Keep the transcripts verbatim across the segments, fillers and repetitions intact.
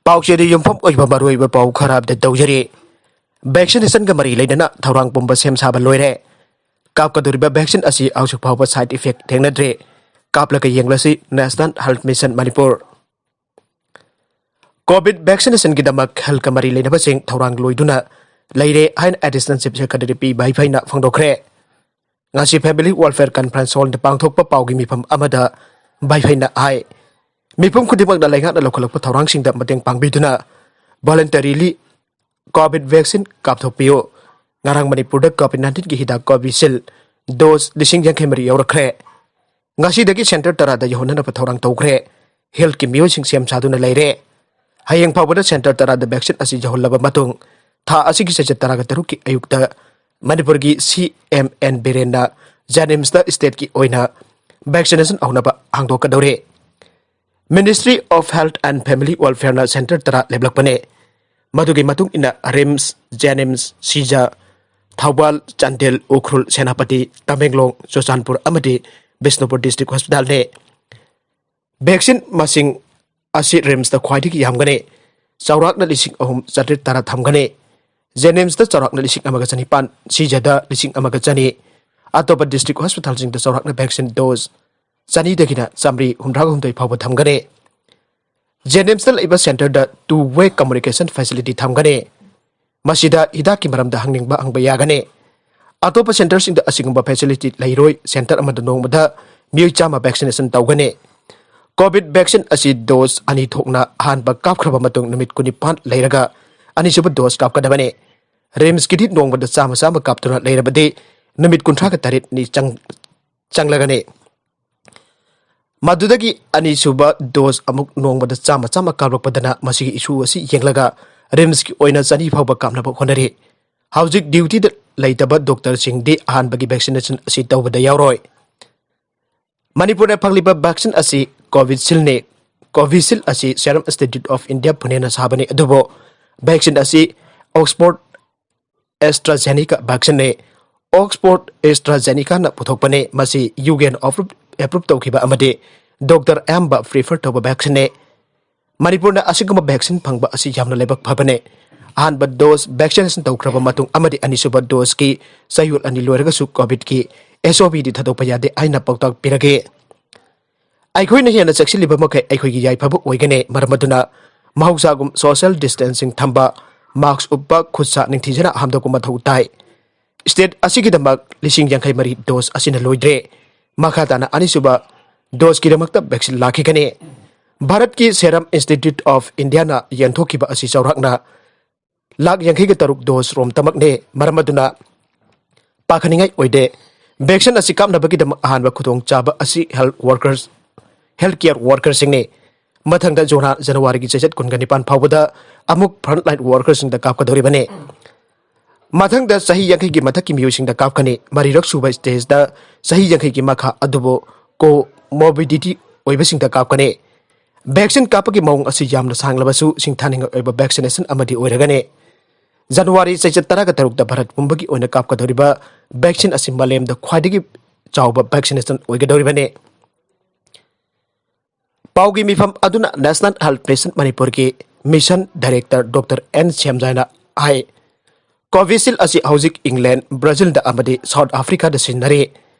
ꯄꯥꯎꯆꯦꯗ ꯌꯨꯝꯐꯝ ꯑꯣꯏꯕ ꯃꯔꯨꯑꯣꯏꯕ ꯄꯥꯎ ꯈꯔ ꯑꯞꯗꯦꯠ ꯇꯧꯖꯔꯤ꯫ ꯚꯦꯛꯁꯤꯅꯦꯁꯟꯒ ꯃꯔꯤ ꯂꯩꯅꯅ ꯊꯧꯔꯥꯡ ꯄꯨꯝꯕ ꯁꯦꯝ ꯁꯥꯕ ꯂꯣꯏꯔꯦ꯫ ꯀꯥꯞꯀꯗꯧꯔꯤꯕ ꯚꯦꯛꯁꯤꯟ ꯑꯁꯤ ꯍꯧꯖꯤꯛ ꯐꯥꯎꯕ ꯁꯥꯏꯗ ꯏꯐꯦꯛ ꯊꯦꯡꯅꯗ꯭ꯔꯦ꯫ ꯀꯥꯞꯂꯒ ꯌꯦꯡꯂꯁꯤ, National Health Mission Manipur꯫ Covid ꯚꯦꯛꯁꯤꯅꯦꯁꯟꯒꯤꯗꯃꯛ ꯍꯦꯜꯊꯀ ꯃꯔꯤ ꯂꯩꯅꯕꯁꯤꯡ ꯊꯧꯔꯥꯡ ꯂꯣꯏꯗꯨꯅ ꯂꯩꯔꯦ ꯍꯥꯏꯅ ꯑꯦꯗꯤꯁꯅꯦꯜ ꯆꯤꯐ ꯁꯦꯀ꯭ꯔꯦꯇꯔꯤ ꯄꯤ ꯚꯥꯏꯐꯩꯅ ꯐꯣꯡꯗꯣꯛꯈ꯭ꯔꯦ꯫ ꯉꯁꯤ ꯐꯦꯃꯤꯂꯤ ꯋꯦꯜꯐꯤꯌꯔ ꯀꯟꯐꯔꯦꯟꯁ ꯍꯣꯜꯗ ꯄꯥꯡꯊꯣꯛꯄ ꯄꯥꯎꯒꯤ ꯃꯤꯐꯝ ꯑꯃꯗ ꯚꯥꯏꯐꯩꯅ ꯍꯥꯏ, ꯃꯤꯄꯨꯝ ꯈꯨꯗꯤꯡꯃꯛꯅ ꯂꯩꯉꯥꯛꯅ ꯂꯧꯈꯠꯂꯛꯄ ꯊꯧꯔꯥꯡꯁꯤꯡꯗ ꯃꯇꯦꯡ ꯄꯥꯡꯕꯤꯗꯨꯅ ꯚꯣꯂꯨꯟꯇꯔꯤꯂꯤ ꯀꯣꯚꯤꯗ ꯚꯦꯛꯁꯤꯟ ꯀꯥꯞꯊꯣꯛꯄꯤꯌꯨ꯫ ꯉꯔꯥꯡ ꯃꯅꯤꯄꯨꯔꯗ ꯀꯣꯚꯤꯗ ꯅꯥꯏꯟꯇꯤꯟꯒꯤ ꯍꯤꯗꯥꯛ ꯀꯣꯚꯤꯁꯤꯜ ꯗꯣꯁ ꯂꯤꯁꯤꯡ ꯌꯥꯡꯈꯩ ꯃꯔꯤ ꯌꯧꯔꯛꯈ꯭ꯔꯦ꯫ ꯉꯁꯤꯗꯒꯤ ꯁꯦꯟꯇꯔ ꯇꯔꯥꯗ ꯌꯧꯍꯟꯅꯅꯕ ꯊꯧꯔꯥꯡ ꯇꯧꯈ꯭ꯔꯦ꯫ ꯍꯦꯜꯊꯀꯤ ꯃꯤꯑꯣꯏꯁꯤꯡ ꯁꯦꯝ ꯁꯥꯗꯨꯅ ꯂꯩꯔꯦ꯫ ꯍꯌꯦꯡ ꯐꯥꯎꯕꯗ ꯁꯦꯟꯇꯔ ꯇꯔꯥꯗ ꯚꯦꯛꯁꯤꯟ ꯑꯁꯤ ꯌꯧꯍꯜꯂꯕ ꯃꯇꯨꯡ, ꯊꯥ ꯑꯁꯤꯒꯤ ꯆꯩꯆꯠ ꯇꯔꯥꯒ ꯇꯔꯨꯛꯀꯤ ꯑꯌꯨꯛꯇ ꯃꯅꯤꯄꯨꯔꯒꯤ ꯁꯤ ꯑꯦꯝ ꯑꯦꯟ ꯕꯤꯔꯦꯟꯅ ꯖꯦꯅꯤꯝꯁꯇ ꯁ꯭ꯇꯦꯠꯀꯤ ꯑꯣꯏꯅ ꯚꯦꯛꯁꯤꯅꯦꯁꯟ ꯍꯧꯅꯕ ꯍꯥꯡꯗꯣꯛꯀꯗꯧꯔꯦ꯫ Ministry of Health and Family Welfareꯅ ꯁꯦꯟꯇꯔ ꯇꯔꯥ ꯂꯦꯞꯂꯛꯄꯅꯦ꯫ ꯃꯗꯨꯒꯤ ꯃꯇꯨꯡ ꯏꯟꯅ ꯔꯤꯝꯁ, ꯖꯦꯅꯤꯝꯁ, ꯁꯤꯖ, ꯊꯧꯕꯥꯜ, ꯆꯥꯟꯗꯦꯜ, ꯎꯈ꯭ꯔꯨꯜ, ꯁꯦꯅꯥꯄꯇꯤ, ꯇꯃꯦꯡꯂꯣꯡ, ꯆꯨꯔꯆꯥꯟꯄꯨꯔ ꯑꯃꯗꯤ ꯕꯤꯁꯅꯨꯄꯨꯔ ꯗꯤꯁꯇ꯭ꯔꯤꯛ ꯍꯣꯁꯄꯤꯇꯥꯜꯅꯦ꯫ ꯚꯦꯛꯁꯤꯟ ꯃꯁꯤꯡ ꯑꯁꯤ ꯔꯤꯝꯁꯇ ꯈ꯭ꯋꯥꯏꯗꯒꯤ ꯌꯥꯝꯒꯅꯤ, ꯆꯥꯎꯔꯥꯛꯅ ꯂꯤꯁꯤꯡ ꯑꯍꯨꯝ ꯆꯥꯇ꯭ꯔꯦꯠ ꯇꯔꯥ ꯊꯝꯒꯅꯤ꯫ ꯖꯦꯅꯤꯝꯁꯇ ꯆꯥꯎꯔꯥꯛꯅ ꯂꯤꯁꯤꯡ ꯑꯃꯒ ꯆꯅꯤꯄꯥꯟ, ꯁꯤꯖꯗ ꯂꯤꯁꯤꯡ ꯑꯃꯒ ꯆꯅꯤ, ꯑꯇꯣꯞꯄ ꯗꯤꯁꯇ꯭ꯔꯤꯛ ꯍꯣꯁꯄꯤꯇꯥꯜꯁꯤꯡꯗ ꯆꯥꯎꯔꯥꯛꯅ ꯚꯦꯛꯁꯤꯟ ꯗꯣꯁ ꯆꯅꯤꯗꯒꯤꯅ ꯆꯥꯃꯔꯤ ꯍꯨꯝꯗ꯭ꯔꯥꯒ ꯍꯨꯝꯗꯣꯏ ꯐꯥꯎꯕ ꯊꯝꯒꯅꯤ꯫ ꯖꯦꯅꯤꯝꯁꯇ ꯂꯩꯕ ꯁꯦꯟꯇꯔꯗ ꯇꯨ ꯋꯦ ꯀꯝꯃꯨꯅꯤꯀꯦꯁꯟ ꯐꯦꯁꯤꯂꯤꯇꯤ ꯊꯝꯒꯅꯤ꯫ ꯃꯁꯤꯗ ꯍꯤꯗꯥꯛꯀꯤ ꯃꯔꯝꯗ ꯍꯪꯅꯤꯡꯕ ꯍꯪꯕ ꯌꯥꯒꯅꯤ꯫ ꯑꯇꯣꯞꯄ ꯁꯦꯟꯇꯔꯁꯤꯡꯗ ꯑꯁꯤꯒꯨꯝꯕ ꯐꯦꯁꯤꯂꯤꯇꯤ ꯂꯩꯔꯣꯏ꯫ ꯁꯦꯟꯇꯔ ꯑꯃꯗ ꯅꯣꯡꯃꯗ ꯃꯤꯑꯣꯏ ꯆꯥꯝꯃ ꯚꯦꯛꯁꯤꯅꯦꯁꯟ ꯇꯧꯒꯅꯤ꯫ ꯀꯣꯚꯤꯗ ꯚꯦꯛꯁꯤꯟ ꯑꯁꯤ ꯗꯣꯁ ꯑꯅꯤ ꯊꯣꯛꯅ ꯑꯍꯥꯟꯕ ꯀꯥꯞꯈ꯭ꯔꯕ ꯃꯇꯨꯡ ꯅꯨꯃꯤꯠ ꯀꯨꯟꯅꯤꯄꯥꯟ ꯂꯩꯔꯒ ꯑꯅꯤꯁꯨꯕ ꯗꯣꯁ ꯀꯥꯞꯀꯗꯕꯅꯤ꯫ ꯔꯤꯝꯁꯀꯤꯗꯤ ꯅꯣꯡꯃꯗ ꯆꯥꯝꯃ ꯆꯥꯝꯃ ꯀꯥꯞꯇꯨꯅ ꯂꯩꯔꯕꯗꯤ ꯅꯨꯃꯤꯠ ꯀꯨꯟꯊ꯭ꯔꯥꯒ ꯇꯔꯦꯠꯅꯤ ꯆꯪ-, ꯆꯪꯂꯒꯅꯤ꯫ ꯃꯗꯨꯗꯒꯤ ꯑꯅꯤꯁꯨꯕ ꯗꯣꯁ ꯑꯃꯨꯛ ꯅꯣꯡꯃꯗ ꯆꯥꯝꯃ ꯆꯥꯝꯃ ꯀꯥꯞꯂꯛꯄꯗꯅ ꯃꯁꯤꯒꯤ ꯏꯁꯨ ꯑꯁꯤ ꯌꯦꯡꯂꯒ ꯔꯤꯝꯁꯀꯤ ꯑꯣꯏꯅ ꯆꯅꯤ ꯐꯥꯎꯕ ꯀꯥꯞꯅꯕ ꯍꯣꯠꯅꯔꯤ꯫ ꯍꯧꯖꯤꯛ ꯗ꯭ꯌꯨꯇꯤꯗ ꯂꯩꯇꯕ ꯗꯣꯛꯇꯔꯁꯤꯡꯗꯤ ꯑꯍꯥꯟꯕꯒꯤ ꯚꯦꯛꯁꯤꯅꯦꯁꯟ ꯑꯁꯤ ꯇꯧꯕꯗ ꯌꯥꯎꯔꯣꯏ꯫ ꯃꯅꯤꯄꯨꯔꯗ ꯐꯪꯂꯤꯕ ꯚꯦꯛꯁꯤꯟ ꯑꯁꯤ ꯀꯣꯚꯤꯁꯤꯜꯅꯤ꯫ ꯀꯣꯚꯤꯁꯤꯜ ꯑꯁꯤ Serum Institute of India ꯄꯨꯅꯦꯅ ꯁꯥꯕꯅꯤ, ꯑꯗꯨꯕꯨ ꯚꯦꯛꯁꯤꯟ ꯑꯁꯤ ꯑꯣꯛꯁꯐꯣꯔꯗ AstraZeneca ꯚꯦꯛꯁꯤꯟꯅꯤ꯫ ꯑꯣꯛꯁꯐꯣꯔꯗ AstraZenecaꯅ ꯄꯨꯊꯣꯛꯄꯅꯤ꯫ ꯃꯁꯤ ꯌꯨ ꯑꯦꯟ ꯑꯦꯄ꯭ꯔꯨꯞ, ꯑꯦꯄ꯭ꯔꯨꯞ ꯇꯧꯈꯤꯕ ꯑꯃꯗꯤ ꯗꯣꯛꯇꯔ ꯑꯌꯥꯝꯕ ꯄ꯭ꯔꯤꯐꯔ ꯇꯧꯕ ꯚꯦꯛꯁꯤꯟꯅꯤ꯫ ꯃꯅꯤꯄꯨꯔꯅ ꯑꯁꯤꯒꯨꯝꯕ vaccine ꯐꯪꯕ ꯑꯁꯤ ꯌꯥꯝꯅ ꯂꯥꯏꯕꯛ ꯐꯕꯅꯦ꯫ ꯑꯍꯥꯟꯕ dose vaccination ꯇꯧꯈ꯭ꯔꯕ ꯃꯇꯨꯡ ꯑꯃꯗꯤ ꯑꯅꯤꯁꯨꯕ doseꯀꯤ ꯆꯌꯣꯜ ꯑꯅꯤ ꯂꯣꯏꯔꯒꯁꯨ COVIDꯀꯤ SOPꯗꯤ ꯊꯥꯗꯣꯛꯄ ꯌꯥꯗꯦ ꯍꯥꯏꯅ ꯄꯥꯎꯇꯥꯛ ꯄꯤꯔꯒꯦ꯫ ꯑꯩꯈꯣꯏꯅ ꯍꯦꯟꯅ ꯆꯦꯛꯁꯤꯜꯂꯤꯕ ꯃꯈꯩ ꯑꯩꯈꯣꯏꯒꯤ ꯌꯥꯏꯐꯕ ꯑꯣꯏꯒꯅꯤ꯫ ꯃꯔꯝ ꯑꯗꯨꯅ ꯃꯍꯧꯁꯥꯒꯨꯝ social distancing ꯊꯝꯕ, mask ꯎꯞꯄ, ꯈꯨꯠ ꯁꯥ ꯅꯤꯡꯊꯤꯖꯅ ꯍꯥꯝꯗꯣꯛꯄ ꯃꯊꯧ ꯇꯥꯏ꯫ State ꯑꯁꯤꯒꯤꯗꯃꯛ ꯂꯤꯁꯤꯡ ꯌꯥꯡꯈꯩ ꯃꯔꯤ dose ꯑꯁꯤꯅ ꯂꯣꯏꯗ꯭ꯔꯦ꯫ ꯃꯈꯥ ꯇꯥꯅ ꯑꯅꯤꯁꯨꯕ doseꯀꯤꯗꯃꯛꯇ vaccine ꯂꯥꯛꯈꯤꯒꯅꯤ꯫ ꯚꯥꯔꯠꯀꯤ Serum Institute of Indiaꯅ ꯌꯦꯟꯊꯣꯛꯈꯤꯕ ꯑꯁꯤ ꯆꯥꯎꯔꯥꯛꯅ ꯂꯥꯈ ꯌꯥꯡꯈꯩꯒ ꯇꯔꯨꯛ dose ꯔꯣꯝꯇꯃꯛꯅꯦ꯫ ꯃꯔꯝ ꯑꯗꯨꯅ ꯄꯥꯈꯠꯅꯤꯡꯉꯥꯏ ꯑꯣꯏꯗꯦ꯫ Vaccine ꯑꯁꯤ ꯀꯥꯞꯅꯕꯒꯤꯗꯃꯛ ꯑꯍꯥꯟꯕ ꯈꯨꯗꯣꯡꯆꯥꯕ ꯑꯁꯤ health workers, health care workerꯁꯤꯡꯅꯤ꯫ ꯃꯊꯪꯗ ꯖꯣꯅꯥ-, ꯖꯅꯋꯥꯔꯤꯒꯤ ꯆꯩꯆꯠ ꯀꯨꯟꯒ ꯅꯤꯄꯥꯟ ꯐꯥꯎꯕꯗ ꯑꯃꯨꯛ frontline workerꯁꯤꯡꯗ ꯀꯥꯞꯀꯗꯧꯔꯤꯕꯅꯤ꯫ ꯃꯊꯪꯗ ꯆꯍꯤ ꯌꯥꯡꯈꯩꯒꯤ ꯃꯊꯛꯀꯤ ꯃꯤꯑꯣꯏꯁꯤꯡꯗ ꯀꯥꯞꯀꯅꯤ꯫ ꯃꯔꯤꯔꯛ ꯁꯨꯕ stageꯇ ꯆꯍꯤ ꯌꯥꯡꯈꯩꯒꯤ ꯃꯈꯥ ꯑꯗꯨꯕꯨ comorbidity ꯑꯣꯏꯕꯁꯤꯡꯗ ꯀꯥꯞꯀꯅꯤ꯫ Vaccine ꯀꯥꯞꯄꯒꯤ ꯃꯑꯣꯡ ꯑꯁꯤ ꯌꯥꯝꯅ ꯁꯥꯡꯂꯕꯁꯨ ꯁꯤꯡꯊꯥꯅꯤꯡꯉꯥꯏ ꯑꯣꯏꯕ vaccination ꯑꯃꯗꯤ ꯑꯣꯏꯔꯒꯅꯤ꯫ ꯖꯅꯋꯥꯔꯤ ꯆꯩꯆꯠ ꯇꯔꯥꯒ ꯇꯔꯨꯛꯇ ꯚꯥꯔꯠ ꯄꯨꯝꯕꯒꯤ ꯑꯣꯏꯅ ꯀꯥꯞꯀꯗꯧꯔꯤꯕ vaccine ꯑꯁꯤ ꯃꯥꯂꯦꯝꯗ ꯈ꯭ꯋꯥꯏꯗꯒꯤ ꯆꯥꯎꯕ vaccination ꯑꯣꯏꯒꯗꯧꯔꯤꯕꯅꯤ꯫ ꯄꯥꯎꯒꯤ ꯃꯤꯐꯝ ꯑꯗꯨꯅ National Health Mission ꯃꯅꯤꯄꯨꯔꯒꯤ Mission Director Doctor N ꯁ꯭ꯌꯥꯝꯖꯥꯅ ꯍꯥꯏ, Covishield ꯑꯁꯤ ꯍꯧꯖꯤꯛ England, Brazilꯗ ꯑꯃꯗꯤ South Africaꯗ ꯁꯤꯖꯤꯟꯅꯔꯤ꯫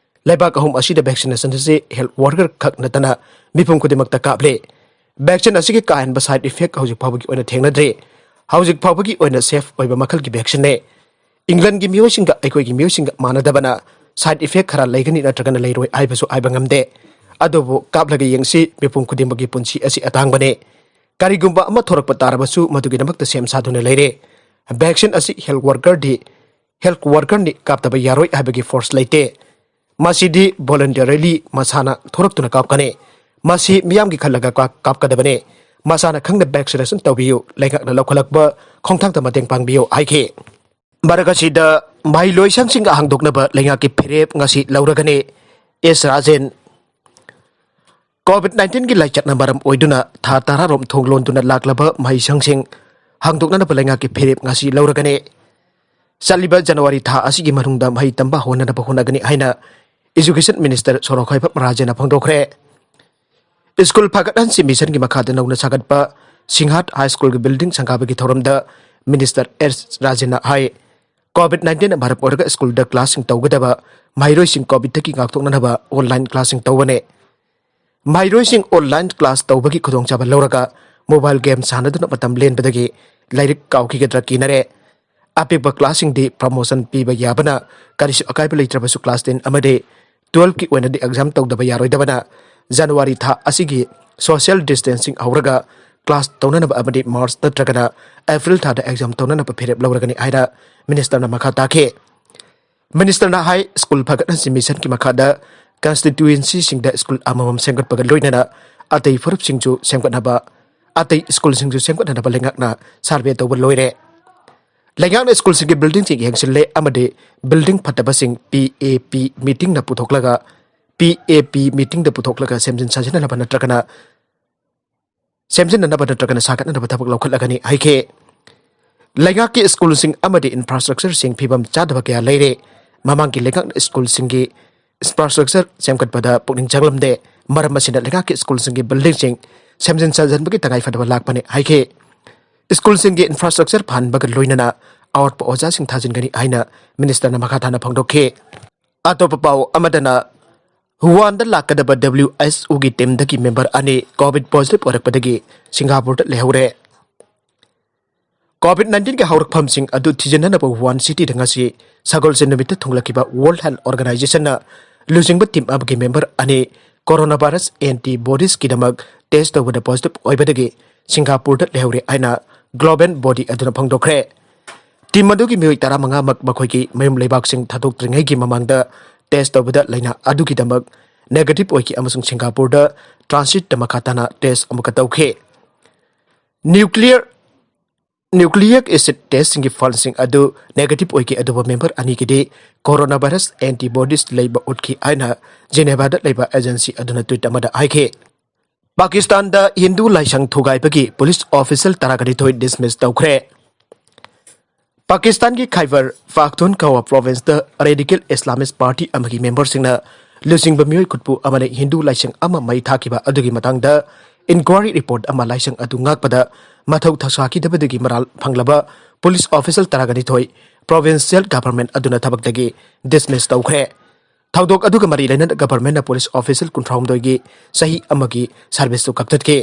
ꯂꯩꯕꯥꯛ ꯑꯍꯨꯝ ꯑꯁꯤꯗ vaccination ꯑꯁꯤ health worker ꯈꯛ ꯅꯠꯇꯅ ꯃꯤꯄꯨꯝ ꯈꯨꯗꯤꯡꯃꯛꯇ ꯀꯥꯞꯂꯤ꯫ Vaccine ꯑꯁꯤꯒꯤ ꯀꯥ ꯍꯦꯟꯕ side effect ꯍꯧꯖꯤꯛ ꯐꯥꯎꯕꯒꯤ ꯑꯣꯏꯅ ꯊꯦꯡꯅꯗ꯭ꯔꯤ꯫ ꯍꯧꯖꯤꯛ ꯐꯥꯎꯕꯒꯤ ꯑꯣꯏꯅ safe ꯑꯣꯏꯕ ꯃꯈꯜꯒꯤ vaccineꯅꯤ꯫ Englandꯒꯤ ꯃꯤꯑꯣꯏꯁꯤꯡꯒ ꯑꯩꯈꯣꯏꯒꯤ ꯃꯤꯑꯣꯏꯁꯤꯡꯒ ꯃꯥꯟꯅꯗꯕꯅ side effect ꯈꯔ ꯂꯩꯒꯅꯤ ꯅꯠꯇ꯭ꯔꯒꯅ ꯂꯩꯔꯣꯏ ꯍꯥꯏꯕꯁꯨ ꯍꯥꯏꯕ ꯉꯝꯗꯦ꯫ ꯑꯗꯨꯕꯨ ꯀꯥꯞꯂꯒ ꯌꯦꯡꯁꯤ, ꯃꯤꯄꯨꯝ ꯈꯨꯗꯤꯡꯃꯛꯀꯤ ꯄꯨꯟꯁꯤ ꯑꯁꯤ ꯑꯇꯥꯡꯕꯅꯤ꯫ ꯀꯔꯤꯒꯨꯝꯕ ꯑꯃ ꯊꯣꯔꯛꯄ ꯇꯥꯔꯕꯁꯨ ꯃꯗꯨꯒꯤꯗꯃꯛꯇ ꯁꯦꯝ ꯁꯥꯗꯨꯅ ꯂꯩꯔꯦ꯫ Vaccine ꯑꯁꯤ health workerꯗꯤ, health workerꯅꯤ ꯀꯥꯞꯇꯕ ꯌꯥꯔꯣꯏ ꯍꯥꯏꯕꯒꯤ force ꯂꯩꯇꯦ꯫ ꯃꯁꯤꯗꯤ voluntarily ꯃꯁꯥꯅ ꯊꯣꯔꯛꯇꯨꯅ ꯀꯥꯞꯀꯅꯤ꯫ ꯃꯁꯤ ꯃꯤꯌꯥꯝꯒꯤ ꯈꯜꯂꯒ ꯀꯥꯞ-, ꯀꯥꯞꯀꯗꯕꯅꯤ꯫ ꯃꯁꯥꯅ ꯈꯪꯅ vaccination ꯇꯧꯕꯤꯌꯨ, ꯂꯩꯉꯥꯛꯅ ꯂꯧꯈꯠꯂꯛꯄ ꯈꯣꯡꯊꯥꯡꯗ ꯃꯇꯦꯡ ꯄꯥꯡꯕꯤꯌꯨ ꯍꯥꯏꯈꯤ꯫ ꯃꯔꯛ ꯑꯁꯤꯗ ꯃꯍꯩꯂꯣꯏꯁꯪꯁꯤꯡ ꯍꯥꯡꯗꯣꯛꯅꯕ ꯂꯩꯉꯥꯛꯀꯤ ꯐꯤꯔꯦꯞ ꯉꯁꯤ ꯂꯧꯔꯒꯅꯤ꯫ ꯑꯦꯁ ꯔꯥꯖꯦꯟ꯫ COVID nineteenꯒꯤ ꯂꯥꯏꯆꯠꯅ ꯃꯔꯝ ꯑꯣꯏꯗꯨꯅ ꯊꯥ ꯇꯔꯥꯔꯣꯝ ꯊꯣꯡ ꯂꯣꯟꯗꯨꯅ ꯂꯥꯛꯂꯕ ꯃꯍꯩꯁꯪꯁꯤꯡ ꯍꯥꯡꯗꯣꯛꯅꯅꯕ ꯂꯩꯉꯥꯛꯀꯤ ꯐꯤꯔꯦꯞ ꯉꯁꯤ ꯂꯧꯔꯒꯅꯤ꯫ ꯆꯠꯂꯤꯕ ꯖꯅꯋꯥꯔꯤ ꯊꯥ ꯑꯁꯤꯒꯤ ꯃꯅꯨꯡꯗ ꯃꯍꯩ ꯇꯝꯕ ꯍꯧꯍꯟꯅꯕ ꯍꯣꯠꯅꯒꯅꯤ ꯍꯥꯏꯅ Education Minister ꯁꯣꯔꯣꯛꯈꯣꯏꯕꯝ ꯔꯥꯖꯦꯟꯅ ꯐꯣꯡꯗꯣꯛꯈ꯭ꯔꯦ꯫ ꯁ꯭ꯀꯨꯜ ꯐꯒꯠꯍꯟꯁꯤ ꯃꯤꯁꯟꯒꯤ ꯃꯈꯥꯗ ꯅꯧꯅ ꯁꯥꯒꯠꯄ ꯁꯤꯡꯍꯥꯠ ꯍꯥꯏ ꯁ꯭ꯀꯨꯜꯒꯤ ꯕꯤꯜꯗꯤꯡ ꯁꯪꯒꯥꯕꯒꯤ ꯊꯧꯔꯝꯗ ꯃꯤꯅꯤꯁꯇꯔ ꯑꯦꯁ ꯔꯥꯖꯦꯟꯅ ꯍꯥꯏ, ꯀꯣꯚꯤꯗ ꯅꯥꯏꯟꯇꯤꯟꯅ ꯃꯔꯝ ꯑꯣꯏꯔꯒ ꯁ꯭ꯀꯨꯜꯗ ꯀ꯭ꯂꯥꯁꯁꯤꯡ ꯇꯧꯒꯗꯕ ꯃꯍꯩꯔꯣꯏꯁꯤꯡ ꯀꯣꯚꯤꯗꯇꯒꯤ ꯉꯥꯛꯊꯣꯛꯅꯅꯕ ꯑꯣꯟꯂꯥꯏꯟ ꯀ꯭ꯂꯥꯁꯁꯤꯡ ꯇꯧꯕꯅꯦ꯫ ꯃꯍꯩꯔꯣꯏꯁꯤꯡ ꯑꯣꯟꯂꯥꯏꯟ ꯀ꯭ꯂꯥꯁ ꯇꯧꯕꯒꯤ ꯈꯨꯗꯣꯡꯆꯥꯕ ꯂꯧꯔꯒ ꯃꯣꯕꯥꯏꯜ ꯒꯦꯝ ꯁꯥꯟꯅꯗꯨꯅ ꯃꯇꯝ ꯂꯦꯟꯕꯗꯒꯤ ꯂꯥꯏꯔꯤꯛ ꯀꯥꯎꯈꯤꯒꯗ꯭ꯔꯥ ꯀꯤꯅꯔꯦ꯫ ꯑꯄꯤꯛꯄ ꯀ꯭ꯂꯥꯁꯁꯤꯡꯗꯤ ꯄ꯭ꯔꯃꯣꯁꯟ ꯄꯤꯕ ꯌꯥꯕꯅ ꯀꯔꯤꯁꯨ ꯑꯀꯥꯏꯕ ꯂꯩꯇ꯭ꯔꯕꯁꯨ ꯀ꯭ꯂꯥꯁ ꯇꯦꯟ ꯑꯃꯗꯤ ꯇꯨꯋꯦꯜꯐꯀꯤ ꯑꯣꯏꯅꯗꯤ ꯑꯦꯛꯖꯥꯝ ꯇꯧꯗꯕ ꯌꯥꯔꯣꯏꯗꯕꯅ ꯖꯅꯋꯥꯔꯤ ꯊꯥ ꯑꯁꯤꯒꯤ ꯁꯣꯁꯤꯌꯦꯜ ꯗꯤꯁꯇꯦꯟꯁꯤꯡ ꯍꯧꯔꯒ ꯀ꯭ꯂꯥꯁ ꯇꯧꯅꯅꯕ ꯑꯃꯗꯤ ꯃꯥꯔꯆ ꯅꯠꯇ꯭ꯔꯒꯅ ꯑꯦꯄ꯭ꯔꯤꯜ ꯊꯥꯗ ꯑꯦꯛꯖꯥꯝ ꯇꯧꯅꯅꯕ ꯐꯤꯔꯦꯞ ꯂꯧꯔꯒꯅꯤ ꯍꯥꯏꯅ ꯃꯤꯅꯤꯁꯇꯔꯅ ꯃꯈꯥ ꯇꯥꯈꯤ꯫ ꯃꯤꯅꯤꯁꯇꯔꯅ ꯍꯥꯏ, ꯁ꯭ꯀꯨꯜ ꯐꯒꯠꯍꯟꯁꯤ ꯃꯤꯁꯟꯒꯤ ꯃꯈꯥꯗ ꯀꯟꯁꯇꯤꯇ꯭ꯌꯨꯌꯦꯟꯁꯤꯁꯤꯡꯗ ꯁ꯭ꯀꯨꯜ ꯑꯃꯃꯝ ꯁꯦꯝꯒꯠꯄꯒ ꯂꯣꯏꯅꯅ ꯑꯇꯩ ꯐꯨꯔꯨꯞꯁꯤꯡꯁꯨ ꯁꯦꯝꯒꯠꯅꯕ, ꯑꯇꯩ ꯁ꯭ꯀꯨꯜꯁꯤꯡꯁꯨ ꯁꯦꯝꯒꯠꯅꯅꯕ ꯂꯩꯉꯥꯛꯅ ꯁꯔꯚꯦ ꯇꯧꯕ ꯂꯣꯏꯔꯦ꯫ ꯂꯩꯉꯥꯛꯅ ꯁ꯭ꯀꯨꯜꯁꯤꯡꯒꯤ ꯕꯤꯜꯗꯤꯡꯁꯤꯡ ꯌꯦꯡꯁꯤꯜꯂꯦ ꯑꯃꯗꯤ ꯕꯤꯜꯗꯤꯡ ꯐꯠꯇꯕꯁꯤꯡ ꯄꯤ ꯑꯦ ꯄꯤ ꯃꯤꯇꯤꯡꯗ ꯄꯨꯊꯣꯛꯂꯒ, ꯄꯤ ꯑꯦ ꯄꯤ ꯃꯤꯇꯤꯡꯗ ꯄꯨꯊꯣꯛꯂꯒ ꯁꯦꯝꯖꯤꯟ ꯁꯥꯖꯤꯟꯅꯅꯕ ꯅꯠꯇ꯭ꯔꯒꯅ ꯁꯦꯝꯖꯤꯟꯅꯅꯕ ꯅꯠꯇ꯭ꯔꯒꯅ ꯁꯥꯒꯠꯅꯅꯕ ꯊꯕꯛ ꯂꯧꯈꯠꯂꯒꯅꯤ ꯍꯥꯏꯈꯤ꯫ ꯂꯩꯉꯥꯛꯀꯤ ꯁ꯭ꯀꯨꯜꯁꯤꯡ ꯑꯃꯗꯤ ꯏꯟꯐ꯭ꯔꯥꯁ꯭ꯇ꯭ꯔꯛꯆꯔꯁꯤꯡ ꯐꯤꯕꯝ ꯆꯥꯗꯕ ꯀꯌꯥ ꯂꯩꯔꯦ꯫ ꯃꯃꯥꯡꯒꯤ ꯂꯩꯉꯥꯛꯅ ꯁ꯭ꯀꯨꯜꯁꯤꯡꯒꯤ ꯏꯟꯐ꯭ꯔꯥꯁ꯭ꯇ꯭ꯔꯛꯆꯔ ꯁꯦꯝꯒꯠꯄꯗ ꯄꯨꯛꯅꯤꯡ ꯆꯪꯂꯝꯗꯦ꯫ ꯃꯔꯝ ꯑꯁꯤꯅ ꯂꯩꯉꯥꯛꯀꯤ ꯁ꯭ꯀꯨꯜꯁꯤꯡꯒꯤ ꯕꯤꯜꯗꯤꯡꯁꯤꯡ ꯁꯦꯝꯖꯤꯟ ꯁꯥꯖꯤꯟꯕꯒꯤ ꯇꯉꯥꯏꯐꯗꯕ ꯂꯥꯛꯄꯅꯤ ꯍꯥꯏꯈꯤ꯫ ꯁ꯭ꯀꯨꯜꯁꯤꯡꯒꯤ ꯏꯟꯐ꯭ꯔꯥꯁ꯭ꯇ꯭ꯔꯛꯆꯔ ꯐꯍꯟꯕꯒ ꯂꯣꯏꯅꯅ ꯑꯋꯥꯠꯄ ꯑꯣꯖꯥꯁꯤꯡ ꯊꯥꯖꯤꯟꯒꯅꯤ ꯍꯥꯏꯅ ꯃꯤꯅꯤꯁꯇꯔꯅ ꯃꯈꯥ ꯇꯥꯅ ꯐꯣꯡꯗꯣꯛꯈꯤ꯫ ꯑꯇꯣꯞꯄ ꯄꯥꯎ ꯑꯃꯗꯅ, ꯋꯨꯍꯥꯟꯗ ꯂꯥꯛꯀꯗꯕ ꯗꯕ꯭ꯂꯤꯎ ꯑꯩꯆ ꯑꯣꯒꯤ ꯇꯤꯝꯗꯒꯤ ꯃꯦꯝꯕꯔ ꯑꯅꯤ ꯀꯣꯚꯤꯗ ꯄꯣꯖꯤꯇꯤꯚ ꯑꯣꯏꯔꯛꯄꯗꯒꯤ ꯁꯤꯡꯒꯥꯄꯨꯔꯗ ꯂꯩꯍꯧꯔꯦ꯫ ꯀꯣꯚꯤꯗ ꯅꯥꯏꯟꯇꯤꯟꯒꯤ ꯍꯧꯔꯛꯐꯝꯁꯤꯡ ꯑꯗꯨ ꯊꯤꯖꯤꯟꯅꯅꯕ ꯋꯨꯍꯥꯟ ꯁꯤꯇꯤꯗ ꯉꯁꯤ ꯁꯒꯣꯜꯁꯦꯟ ꯅꯨꯃꯤꯠꯇ ꯊꯨꯡꯂꯈꯤꯕ ꯋꯥꯔꯜꯗ ꯍꯦꯜꯊ ꯑꯣꯔꯒꯅꯥꯏꯖꯦꯁꯟꯅ ꯂꯨꯆꯤꯡꯕ ꯇꯤꯝ ꯑꯃꯒꯤ ꯃꯦꯝꯕꯔ ꯑꯅꯤ ꯀꯣꯔꯣꯅꯥ ꯚꯥꯏꯔꯁ ꯑꯦꯟꯇꯤꯕꯣꯗꯤꯁꯀꯤꯗꯃꯛ ꯇꯦꯁ ꯇꯧꯕꯗ ꯄꯣꯖꯤꯇꯤꯚ ꯑꯣꯏꯕꯗꯒꯤ ꯁꯤꯡꯒꯥꯄꯨꯔꯗ ꯂꯩꯍꯧꯔꯦ ꯍꯥꯏꯅ ꯒ꯭ꯂꯣꯕꯦꯜ ꯕꯣꯗꯤ ꯑꯗꯨꯅ ꯐꯣꯡꯗꯣꯛꯈ꯭ꯔꯦ꯫ ꯇꯤꯝ ꯑꯗꯨꯒꯤ ꯃꯤꯑꯣꯏ ꯇꯔꯥꯃꯉꯥꯃꯛ ꯃꯈꯣꯏꯒꯤ ꯃꯌꯨꯝ ꯂꯩꯕꯥꯛꯁꯤꯡ ꯊꯥꯗꯣꯛꯇ꯭ꯔꯤꯉꯩꯒꯤ ꯃꯃꯥꯡꯗ ꯇꯦꯁ ꯇꯧꯕꯗ ꯂꯥꯏꯅꯥ ꯑꯗꯨꯒꯤꯗꯃꯛ ꯅꯦꯒꯦꯇꯤꯚ ꯑꯣꯏꯈꯤ ꯑꯃꯁꯨꯡ ꯁꯤꯡꯒꯥꯄꯨꯔꯗ ꯇ꯭ꯔꯥꯟꯁꯤꯠꯇ ꯃꯈꯥ ꯇꯥꯅ ꯇꯦꯁ ꯑꯃꯨꯛꯀ ꯇꯧꯈꯤ꯫ ꯅ꯭ꯌꯨꯀ꯭ꯂꯤꯌꯔ ꯅ꯭ꯌꯨꯀ꯭ꯂꯤꯌꯔ ꯑꯦꯁꯤꯗ ꯇꯦꯁꯁꯤꯡꯒꯤ ꯐꯜꯁꯤꯡ ꯑꯗꯨ ꯅꯦꯒꯦꯇꯤꯚ ꯑꯣꯏꯈꯤ, ꯑꯗꯨꯕꯨ ꯃꯦꯝꯕꯔ ꯑꯅꯤꯒꯤꯗꯤ ꯀꯣꯔꯣꯅꯥ ꯚꯥꯏꯔꯁ ꯑꯦꯟꯇꯤꯕꯣꯗꯤꯁ ꯂꯩꯕ ꯎꯠꯈꯤ ꯍꯥꯏꯅ ꯖꯦꯅꯦꯚꯥꯗ ꯂꯩꯕ ꯑꯦꯖꯦꯟꯁꯤ ꯑꯗꯨꯅ ꯇ꯭ꯋꯤꯠ ꯑꯃꯗ ꯍꯥꯏꯈꯤ꯫ ꯄꯥꯀꯤꯁꯇꯥꯟꯗ ꯍꯤꯟꯗꯨ ꯂꯥꯏꯁꯪ ꯊꯨꯒꯥꯏꯕꯒꯤ ꯄꯨꯂꯤꯁ ꯑꯣꯐꯤꯁꯤꯌꯦꯜ ꯇꯔꯥꯅꯤꯊꯣꯏ ꯗꯤꯁꯃꯤꯁ ꯇꯧꯈ꯭ꯔꯦ꯫ ꯄꯥꯀꯤꯁꯇꯥꯟꯒꯤ ꯈꯥꯏꯕꯔ ꯄꯥꯈꯇꯨꯟꯈꯋꯥ ꯄ꯭ꯔꯣꯚꯤꯟꯁꯇ ꯔꯦꯗꯤꯀꯦꯜ ꯏꯁꯂꯥꯃꯤꯁ ꯄꯥꯔꯇꯤ ꯑꯃꯒꯤ ꯃꯦꯝꯕꯔꯁꯤꯡꯅ ꯂꯨꯆꯤꯡꯕ ꯃꯤꯑꯣꯏ ꯈꯨꯠꯄꯨ ꯑꯃꯅ ꯍꯤꯟꯗꯨ ꯂꯥꯏꯁꯪ ꯑꯃ ꯃꯩ ꯊꯥꯈꯤꯕ ꯑꯗꯨꯒꯤ ꯃꯇꯥꯡꯗ inquiry report ꯑꯃ ꯂꯥꯏꯁꯪ ꯑꯗꯨ ꯉꯥꯛꯄꯗ ꯃꯊꯧ ꯊꯧꯁꯥꯈꯤꯗꯕꯗꯒꯤ ꯃꯔꯥꯜ ꯐꯪꯂꯕ police officer ꯇꯔꯥꯒ ꯅꯤꯊꯣꯏ provincial government ꯑꯗꯨꯅ ꯊꯕꯛꯇꯒꯤ dismiss ꯇꯧꯈ꯭ꯔꯦ꯫ ꯊꯧꯗꯣꯛ ꯑꯗꯨꯒ ꯃꯔꯤ ꯂꯩꯅꯅ governmentꯅ police officer ꯀꯨꯟꯊ꯭ꯔꯥꯍꯨꯝꯗꯣꯏꯒꯤ ꯆꯍꯤ ꯑꯃꯒꯤ serviceꯇꯨ ꯀꯛꯊꯠꯈꯤ꯫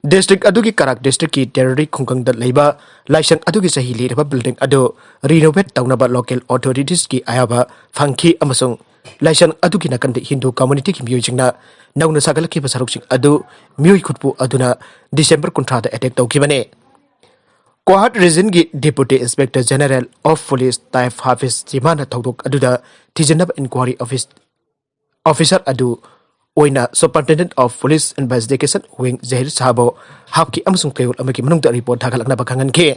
District ꯑꯗꯨꯒꯤ ꯀꯔꯥꯛ districtꯀꯤ ꯇꯦꯔꯔꯤ ꯈꯨꯡꯒꯪꯗ ꯂꯩꯕ ꯂꯥꯏꯁꯪ ꯑꯗꯨꯒꯤ ꯆꯍꯤ ꯂꯤꯔꯕ building ꯑꯗꯨ renovate ꯇꯧꯅꯕ local authoritiesꯀꯤ ꯑꯌꯥꯕ ꯐꯪꯈꯤ ꯑꯃꯁꯨꯡ ꯂꯥꯏꯁꯪ ꯑꯗꯨꯒꯤ ꯅꯥꯀꯟꯗ ꯍꯤꯟꯗꯨ communityꯒꯤ ꯃꯤꯑꯣꯏꯁꯤꯡꯅ ꯅꯧꯅ ꯁꯥꯒꯠꯂꯛꯈꯤꯕ ꯁꯔꯨꯛꯁꯤꯡ ꯑꯗꯨ ꯃꯤꯑꯣꯏ ꯈꯨꯠꯄꯨ ꯑꯗꯨꯅ December ꯀꯨꯟꯊ꯭ꯔꯥꯗ attack ꯇꯧꯈꯤꯕꯅꯤ꯫ ꯀꯣꯍꯥꯠ regionꯒꯤ Deputy Inspector General of Police Taif Hafiz Chimana ꯊꯧꯗꯣꯛ ꯑꯗꯨꯗ ꯊꯤꯖꯤꯟꯅꯕ inquiry office officer ꯑꯗꯨ ꯑꯣꯏꯅ Superintendent of Police Investigation Wing ꯖꯍꯤꯔ ꯁꯥꯍꯕꯨ ꯍꯥꯞꯈꯤ ꯑꯃꯁꯨꯡ ꯀꯩꯔꯣꯜ ꯑꯃꯒꯤ ꯃꯅꯨꯡꯗ report ꯊꯥꯒꯠꯂꯛꯅꯕ ꯈꯪꯍꯟꯈꯤ꯫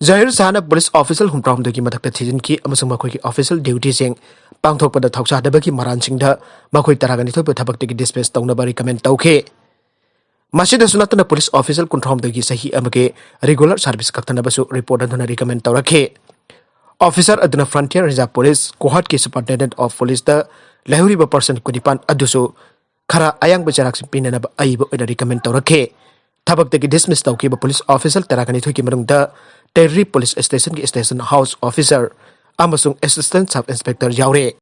ꯖꯍꯤꯔ ꯁꯥꯍꯅ police officer ꯍꯨꯝꯗ꯭ꯔꯥꯍꯨꯝꯗꯣꯏꯒꯤ ꯃꯊꯛꯇ ꯊꯤꯖꯤꯟꯈꯤ ꯑꯃꯁꯨꯡ ꯃꯈꯣꯏꯒꯤ official dutyꯁꯤꯡ ꯄꯥꯡꯊꯣꯛꯄꯗ ꯊꯧꯁꯥꯗꯕꯒꯤ ꯃꯔꯥꯜꯁꯤꯡꯗ ꯃꯈꯣꯏ ꯇꯔꯥꯒ ꯅꯤꯊꯣꯏꯕꯨ ꯊꯕꯛꯇꯒꯤ dismiss ꯇꯧꯅꯕ recommend ꯇꯧꯈꯤ꯫ ꯃꯁꯤꯗꯁꯨ ꯅꯠꯇꯅ police officer ꯀꯨꯟꯊ꯭ꯔꯥꯍꯨꯝꯗꯣꯏꯒꯤ ꯆꯍꯤ ꯑꯃꯒꯤ regular service ꯀꯛꯊꯅꯕꯁꯨ report ꯑꯗꯨꯅ recommend ꯇꯧꯔꯛꯈꯤ꯫ Officer ꯑꯗꯨꯅ Frontier Reserve Police ꯀꯣꯍꯥꯠꯀꯤ Superintendent of Policeꯇ ꯂꯩꯍꯧꯔꯤꯕ person ꯀꯨꯟꯅꯤꯄꯥꯟ ꯑꯗꯨꯁꯨ ꯈꯔ ꯑꯌꯥꯡꯕ ꯆꯩꯔꯥꯛꯁꯤꯡ ꯄꯤꯅꯅꯕ ꯑꯏꯕ ꯑꯣꯏꯅ recommend ꯇꯧꯔꯛꯈꯤ꯫ ꯊꯕꯛꯇꯒꯤ dismiss ꯇꯧꯈꯤꯕ police officer ꯇꯔꯥꯒ ꯅꯤꯊꯣꯏꯒꯤ ꯃꯅꯨꯡꯗ ꯇꯦꯔꯔꯤ police stationꯒꯤ station house officer ꯑꯃꯁꯨꯡ assistant sub inspector ꯌꯥꯎꯔꯤ꯫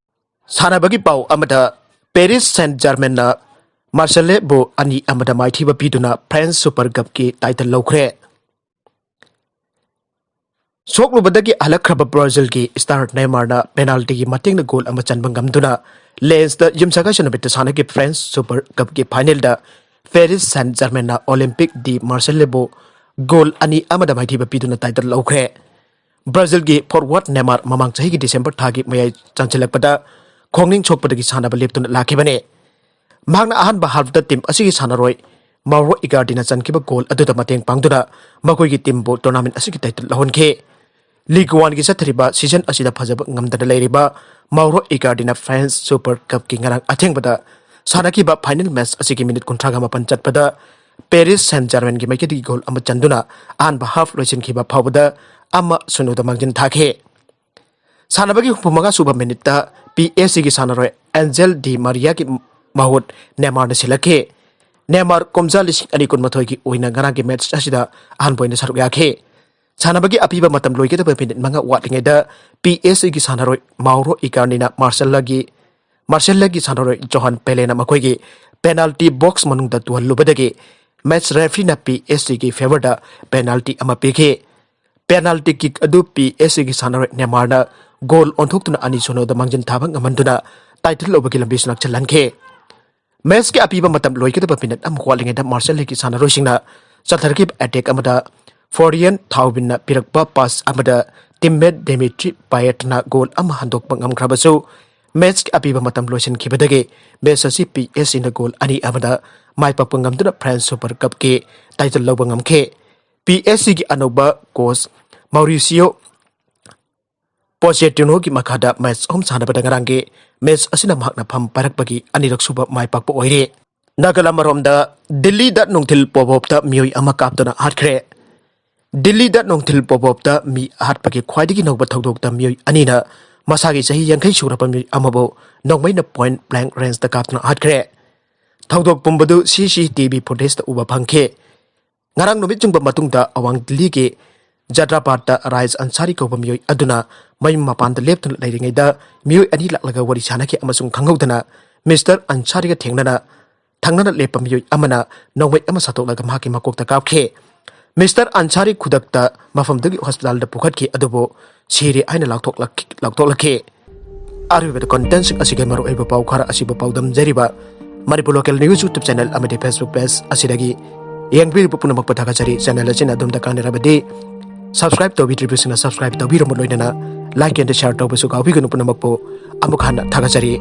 ꯁꯥꯟꯅꯕꯒꯤ ꯄꯥꯎ ꯑꯃꯗ, Paris Saint-Germainꯅ Marseilleꯕꯨ ꯑꯅꯤ ꯑꯃꯗ ꯃꯥꯏꯊꯤꯕ ꯄꯤꯗꯨꯅ French Super Cupꯀꯤ title ꯂꯧꯈ꯭ꯔꯦ꯫ ꯁꯣꯛꯂꯨꯕꯗꯒꯤ ꯍꯜꯂꯛꯈ꯭ꯔꯕ ꯕ꯭ꯔꯥꯖꯤꯜꯒꯤ star ꯅꯦꯃꯥꯔꯅ penaltyꯒꯤ ꯃꯇꯦꯡꯅ goal ꯑꯃ ꯆꯟꯕ ꯉꯝꯗꯨꯅ Lensꯇ ꯌꯨꯝꯁꯀꯩꯁ ꯅꯨꯃꯤꯠꯇ ꯁꯥꯟꯅꯈꯤꯕ French Super Cupꯀꯤ finalꯗ Paris Saint-Germainꯅ Olympique de Marseilleꯕꯨ goal ꯑꯅꯤ ꯑꯃꯗ ꯃꯥꯏꯊꯤꯕ ꯄꯤꯗꯨꯅ title ꯂꯧꯈ꯭ꯔꯦ꯫ ꯕ꯭ꯔꯥꯖꯤꯜꯒꯤ forward ꯅꯦꯃꯥꯔ ꯃꯃꯥꯡ ꯆꯍꯤꯒꯤ December ꯊꯥꯒꯤ ꯃꯌꯥꯏ ꯆꯟꯁꯤꯜꯂꯛꯄꯗ ꯈꯣꯡꯅꯤꯡ ꯁꯣꯛꯄꯗꯒꯤ ꯁꯥꯟꯅꯕ ꯂꯦꯞꯇꯨꯅ ꯂꯥꯛꯈꯤꯕꯅꯤ꯫ ꯃꯍꯥꯛꯅ ꯑꯍꯥꯟꯕ halfꯇ team ꯑꯁꯤꯒꯤ ꯁꯥꯟꯅꯔꯣꯏ ꯃꯥꯎꯔꯣ ꯏꯒꯥꯔꯗꯤꯅ ꯆꯟꯈꯤꯕ goal ꯑꯗꯨꯗ ꯃꯇꯦꯡ ꯄꯥꯡꯗꯨꯅ ꯃꯈꯣꯏꯒꯤ teamꯕꯨ tournament ꯑꯁꯤꯒꯤ title ꯂꯧꯍꯟꯈꯤ꯫ Ligue oneꯒꯤ ꯆꯠꯊꯔꯤꯕ season ꯑꯁꯤꯗ ꯐꯖꯕ ꯉꯝꯗꯅ ꯂꯩꯔꯤꯕ ꯃꯥꯎꯔꯣ ꯏꯒꯥꯔꯗꯤꯅ French Super Cupꯀꯤ ꯉꯔꯥꯡ ꯑꯊꯦꯡꯕꯗ ꯁꯥꯟꯅꯈꯤꯕ final match ꯑꯁꯤꯒꯤ minute ꯀꯨꯟꯊ꯭ꯔꯥꯒ ꯃꯥꯄꯟ ꯆꯠꯄꯗ Paris Saint-Germainꯒꯤ ꯃꯥꯏꯀꯩꯗꯒꯤ goal ꯑꯃ ꯆꯟꯗꯨꯅ ꯑꯍꯥꯟꯕ half ꯂꯣꯏꯁꯤꯟꯈꯤꯕ ꯐꯥꯎꯕꯗ ꯑꯃ ꯁꯨꯟꯅꯗ ꯃꯥꯡꯖꯤꯟ ꯊꯥꯈꯤ꯫ ꯁꯥꯟꯅꯕꯒꯤ ꯍꯨꯝꯐꯨꯃꯉꯥ ꯁꯨꯕ minuteꯇ ꯄꯤ ꯑꯦꯁ ꯖꯤꯒꯤ ꯁꯥꯟꯅꯔꯣꯏ ꯑꯦꯟꯖꯦꯜ ꯗꯤ ꯃꯥꯔꯤꯌꯥꯒꯤ ꯃꯍꯨꯠ ꯅꯦꯃꯥꯔꯅ ꯁꯤꯜꯂꯛꯈꯤ꯫ ꯅꯦꯃꯥꯔ ꯀꯨꯝꯖꯥ ꯂꯤꯁꯤꯡ ꯑꯅꯤ ꯀꯨꯟꯃꯥꯊꯣꯏꯒꯤ ꯑꯣꯏꯅ ꯉꯔꯥꯡꯒꯤ ꯃꯦꯠꯆ ꯑꯁꯤꯗ ꯑꯍꯥꯟꯕ ꯑꯣꯏꯅ ꯁꯔꯨꯛ ꯌꯥꯈꯤ꯫ ꯁꯥꯟꯅꯕꯒꯤ ꯑꯄꯤꯕ ꯃꯇꯝ ꯂꯣꯏꯒꯗꯕ ꯃꯤꯅꯤꯠ ꯃꯉꯥ ꯋꯥꯠꯂꯤꯉꯩꯗ ꯄꯤ ꯑꯦꯁ ꯖꯤꯒꯤ ꯁꯥꯟꯅꯔꯣꯏ ꯃꯥꯎꯔꯣ ꯏꯀꯥꯔꯅꯤꯅ ꯃꯥꯔꯁꯦꯜꯂꯒꯤ ꯃꯥꯔꯁꯦꯜꯂꯒꯤ ꯁꯥꯟꯅꯔꯣꯏ ꯖꯣꯍꯥꯟ ꯄꯦꯂꯦꯅ ꯃꯈꯣꯏꯒꯤ ꯄꯦꯅꯥꯜꯇꯤ ꯕꯣꯛꯁ ꯃꯅꯨꯡꯗ ꯇꯨꯍꯜꯂꯨꯕꯗꯒꯤ ꯃꯦꯠꯆ ꯔꯦꯐ꯭ꯔꯤꯅ ꯄꯤ ꯑꯦꯁ ꯖꯤꯒꯤ ꯐꯦꯚꯔꯗ ꯄꯦꯅꯥꯜꯇꯤ ꯑꯃ ꯄꯤꯈꯤ꯫ ꯄꯦꯅꯥꯜꯇꯤ ꯀꯤꯛ ꯑꯗꯨ ꯄꯤ ꯑꯦꯁ ꯖꯤꯒꯤ ꯁꯥꯟꯅꯔꯣꯏ ꯅꯦꯃꯥꯔꯅ ꯒꯣꯜ ꯑꯣꯟꯊꯣꯛꯇꯨꯅ ꯑꯅꯤ ꯁꯨꯅꯣꯗ ꯃꯥꯡꯖꯤꯟ ꯊꯥꯕ ꯉꯝꯍꯟꯗꯨꯅ ꯇꯥꯏꯇꯜ ꯂꯧꯕꯒꯤ ꯂꯝꯕꯤꯁꯨ ꯅꯛꯁꯤꯜꯍꯟꯈꯤ꯫ ꯃꯦꯠꯆꯀꯤ ꯑꯄꯤꯕ ꯃꯇꯝ ꯂꯣꯏꯒꯗꯕ ꯃꯤꯅꯠ ꯑꯃ ꯋꯥꯠꯂꯤꯉꯩꯗ ꯃꯥꯔꯁꯦꯜꯂꯤꯒꯤ ꯁꯥꯟꯅꯔꯣꯏꯁꯤꯡꯅ ꯆꯠꯊꯔꯛꯈꯤꯕ ꯑꯦꯇꯦꯛ ꯑꯃꯗ ꯐ꯭ꯂꯣꯔꯤꯌꯟ ꯊꯥꯎꯕꯤꯟꯅ ꯄꯤꯔꯛꯄ ꯄꯥꯁ ꯑꯃꯗ ꯇꯤꯝꯃꯦꯠ ꯗꯦꯃꯤꯇ꯭ꯔꯤ ꯄꯥꯌꯦꯠꯅ ꯒꯣꯜ ꯑꯃ ꯍꯟꯗꯣꯛꯄ ꯉꯝꯈ꯭ꯔꯕꯁꯨ, ꯃꯦꯠꯆꯀꯤ ꯑꯄꯤꯕ ꯃꯇꯝ ꯂꯣꯏꯁꯤꯟꯈꯤꯕꯗꯒꯤ ꯃꯦꯠꯆ ꯑꯁꯤ ꯄꯤ ꯑꯦꯁ ꯖꯤꯅ ꯒꯣꯜ ꯑꯅꯤ ꯑꯃꯗ ꯃꯥꯏ ꯄꯥꯛꯄ ꯉꯝꯗꯨꯅ ꯐ꯭ꯔꯦꯟꯁ ꯁꯨꯄꯔ ꯀꯞꯀꯤ ꯇꯥꯏꯇꯜ ꯂꯧꯕ ꯉꯝꯈꯤ꯫ ꯄꯤ ꯑꯦꯁ ꯖꯤꯒꯤ ꯑꯅꯧꯕ ꯀꯣꯆ ꯃꯥꯎꯔꯤꯁꯤꯌꯣ ꯄꯣꯆꯦꯇꯤꯅꯣꯒꯤ ꯃꯈꯥꯗ ꯃꯦꯠꯆ ꯑꯍꯨꯝ ꯁꯥꯟꯅꯕꯗ ꯉꯔꯥꯡꯒꯤ ꯃꯦꯠꯆ ꯑꯁꯤꯅ ꯃꯍꯥꯛꯅ ꯐꯝ ꯄꯥꯏꯔꯛꯄꯒꯤ ꯑꯅꯤꯔꯛ ꯁꯨꯕ ꯃꯥꯏ ꯄꯥꯛꯄ ꯑꯣꯏꯔꯦ꯫ ꯅꯥꯒꯥꯂꯥꯟ ꯑꯃꯔꯣꯝꯗ ꯗꯤꯜꯂꯤꯗ ꯅꯣꯡꯊꯤꯜ ꯄꯣꯕꯣꯞꯇ ꯃꯤꯑꯣꯏ ꯑꯃ ꯀꯥꯞꯇꯨꯅ ꯍꯥꯠꯈ꯭ꯔꯦ꯫ ꯗꯤꯜꯂꯤꯗ ꯅꯣꯡꯊꯤꯜ ꯄꯣꯕꯣꯞꯇ ꯃꯤ ꯍꯥꯠꯄꯒꯤ ꯈ꯭ꯋꯥꯏꯗꯒꯤ ꯅꯧꯕ ꯊꯧꯗꯣꯛꯇ ꯃꯤꯑꯣꯏ ꯑꯅꯤꯅ ꯃꯁꯥꯒꯤ ꯆꯍꯤ ꯌꯥꯡꯈꯩ ꯁꯨꯔꯕ ꯃꯤꯑꯣꯏ ꯑꯃꯕꯨ ꯅꯣꯡꯃꯩꯅ ꯄꯣꯏꯟꯠ ꯕ꯭ꯂꯦꯡꯛ ꯔꯦꯟꯖꯇ ꯀꯥꯞꯇꯨꯅ ꯍꯥꯠꯈ꯭ꯔꯦ꯫ ꯊꯧꯗꯣꯛ ꯄꯨꯝꯕꯗꯨ ꯁꯤ ꯁꯤ ꯇꯤ ꯚꯤ ꯐꯨꯇꯦꯖꯇ ꯎꯕ ꯐꯪꯈꯤ꯫ ꯉꯔꯥꯡ ꯅꯨꯃꯤꯠ ꯆꯨꯡꯕ ꯃꯇꯨꯡꯗ ꯑꯋꯥꯡ ꯗꯤꯜꯂꯤꯒꯤ ꯖꯗ꯭ꯔꯥꯕꯥꯗꯇ ꯔꯥꯏꯖ ꯑꯟꯁꯥꯔꯤ ꯀꯧꯕ ꯃꯤꯑꯣꯏ ꯑꯗꯨꯅ ꯃꯌꯨꯝ ꯃꯄꯥꯟꯗ ꯂꯦꯞꯇꯨꯅ ꯂꯩꯔꯤꯉꯩꯗ ꯃꯤꯑꯣꯏ ꯑꯅꯤ ꯂꯥꯛꯂꯒ ꯋꯥꯔꯤ ꯁꯥꯅꯈꯤ ꯑꯃꯁꯨꯡ ꯈꯪꯍꯧꯗꯅ ꯃꯤꯁꯇꯔ ꯑꯟꯁꯥꯔꯤꯒ ꯊꯦꯡꯅꯅ ꯊꯪꯅꯅ ꯂꯦꯞꯄ ꯃꯤꯑꯣꯏ ꯑꯃꯅ ꯅꯣꯡꯃꯩ ꯑꯃ ꯁꯠꯇꯣꯛꯂꯒ ꯃꯍꯥꯛꯀꯤ ꯃꯀꯣꯛꯇ ꯀꯥꯞꯈꯤ꯫ ꯃꯤꯁꯇꯔ ꯑꯟꯁꯥꯔꯤ ꯈꯨꯗꯛꯇ ꯃꯐꯝꯗꯨꯒꯤ ꯍꯣꯁꯄꯤꯇꯥꯜꯗ ꯄꯨꯈꯠꯈꯤ, ꯑꯗꯨꯕꯨ ꯁꯤꯔꯦ ꯍꯥꯏꯅ ꯂꯥꯎꯊꯣꯛꯂꯛꯈꯤ-, ꯂꯥꯎꯊꯣꯛꯂꯛꯈꯤ꯫ ꯑꯔꯣꯏꯕꯗ ꯀꯟꯇꯦꯟꯁꯤꯡ ꯑꯁꯤꯒꯤ ꯃꯔꯨꯑꯣꯏꯕ ꯄꯥꯎ ꯈꯔ ꯑꯁꯤꯕꯨ ꯄꯥꯎꯗꯝꯖꯔꯤꯕ Manipur local news YouTube channel ꯑꯃꯗꯤ ꯐꯦꯁꯕꯨꯛ ꯄꯦꯖ ꯑꯁꯤꯗꯒꯤ ꯌꯦꯡꯕꯤꯔꯤꯕ ꯄꯨꯝꯅꯃꯛꯄꯨ ꯊꯥꯒꯠꯆꯔꯤ꯫ ꯆꯦꯅꯦꯜ ꯑꯁꯤꯅ ꯑꯗꯣꯝꯗ ꯀꯥꯟꯅꯔꯕꯗꯤ ꯁꯕꯁꯀ꯭ꯔꯥꯏꯕ ꯇꯧꯕꯤꯗ꯭ꯔꯤꯕꯁꯤꯡꯅ ꯁꯕꯁꯀ꯭ꯔꯥꯏꯕ ꯇꯧꯕꯤꯔꯝꯕ ꯂꯣꯏꯅꯅ ꯂꯥꯏꯛ ꯑꯦꯟ ꯁꯤꯌꯥꯔ ꯇꯧꯕꯁꯨ ꯀꯥꯎꯕꯤꯒꯅꯨ꯫ ꯄꯨꯝꯅꯃꯛꯄꯨ ꯑꯃꯨꯛ ꯍꯟꯅ ꯊꯥꯒꯠꯆꯔꯤ꯫